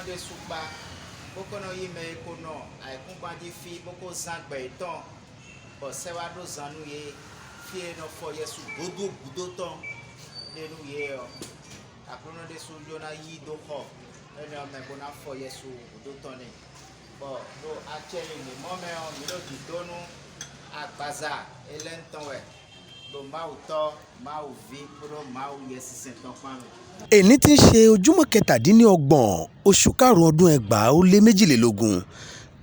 Ɖesu kpa bo ko nɔ yi mɛ e ko nɔ ayikungban ji fi bo ko zan gbɛ yetɔn bɔ sɛ wa ɖo zan nu ye fi e nɔ fɔ yɛsu godo gudo tɔn ɖe nu ye ɔ Aklunɔ ɖesu jlo na yi do xɔ enɛ ɔ mɛ bo na fɔ yɛsu gudo tɔn nɛ bɔ ɖo acɛ e mi mɔ mɛ ɔ mi ɖo dzidonu agbaza elɛ ŋtɔn wɛ ɖo Mawu Tɔ, Mawu Vi kpodo Mawu Yɛsinsɛn tɔn kpan mɛ. Èní tí ń ṣe ojúmọ́ 27 oṣù karùn-ún ọdún 2022,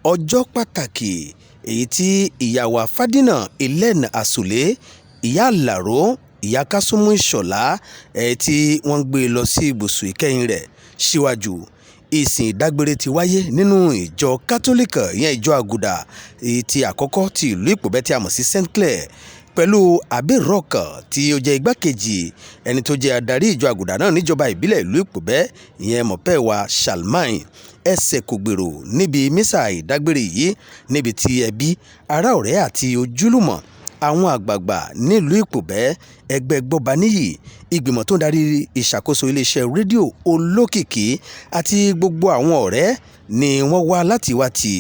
ọjọ́ pàtàkì èyí tí ìyá wa Fadínà Hélène Àsùlé, ìyá Àlàró, ìyá Kásùmù Ìṣọ̀lá ẹ̀ tí wọ́n ń gbé lọ sí ibùsùn ìkẹyìn rẹ̀. Síwájú ìsìn ìdágbére ti wáyé nínú ìjọ Kátólíìkì, ìyẹn ìjọ Àgùdà èyí tí àkọ́kọ́ ti ìlú Ìpòbẹ́ tí a mọ̀ sí St Clair, pẹ̀lú Abe Rock tí ó jẹ́ igbákejì ẹni tó jẹ́ adarí ìjọ Àgùdà náà níjọba ìbílẹ̀ ìlú Ìpòbẹ́, ìyẹn Mọ̀pẹ́wà Salmai. Ẹsẹ̀ kò gbèrò níbi mísà ìdágbére yìí, níbi tí ẹbí, ará, ọ̀rẹ́ àti ojúlùmọ̀, àwọn àgbààgbà nílùú Ìpòbẹ́, ẹgbẹ́ Gbọ́baníyì, ìgbìmọ̀ tó ń darí ìṣàkóso iléeṣẹ́ rédíò olókìkí àti gbogbo àwọn ọ̀rẹ́ ni wọ́n wá láti wá ti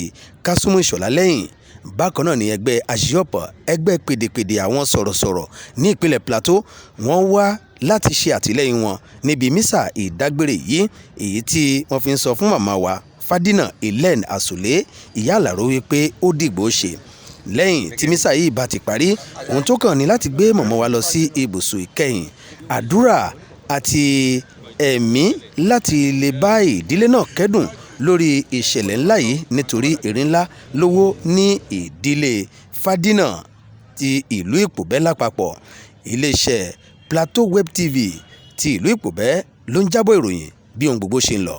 Kásùmù Ìṣọ̀lá lẹ́yìn. Bákan náà ni ẹgbẹ́ ASIOP, ẹgbẹ́ pèdèpèdè àwọn sọ̀rọ̀sọ̀rọ̀ ní ìpínlẹ̀ Plateau, wọ́n wá láti ṣe àtìlẹ́yìn wọn níbi mísà ìdágbére yìí, èyí tí wọ́n fi ń sọ fún màmá wa Fadínà Hélène Àsùlé, ìyá Àlàró, wípé ó dìgbò ṣe. Lẹ́yìn tí mísà yìí bá ti parí, ohun tó kàn ní láti gbé mọ̀mọ́ wa lọ sí ibùsùn ìkẹyìn. Àdúrà àti ẹ̀mí láti lè bá ìdílé náà kẹ́dùn lórí ìṣẹ̀lẹ̀ ńlá yìí, nítorí erin ńlá lówó ní ìdílé Fadínà ti ìlú Ìpòbẹ́ lápapọ̀. Iléeṣẹ́ Plateau Web TV ti ìlú Ìpòbẹ́ ló ń jábọ̀ ìròyìn bí ohun gbogbo ṣe ń lọ.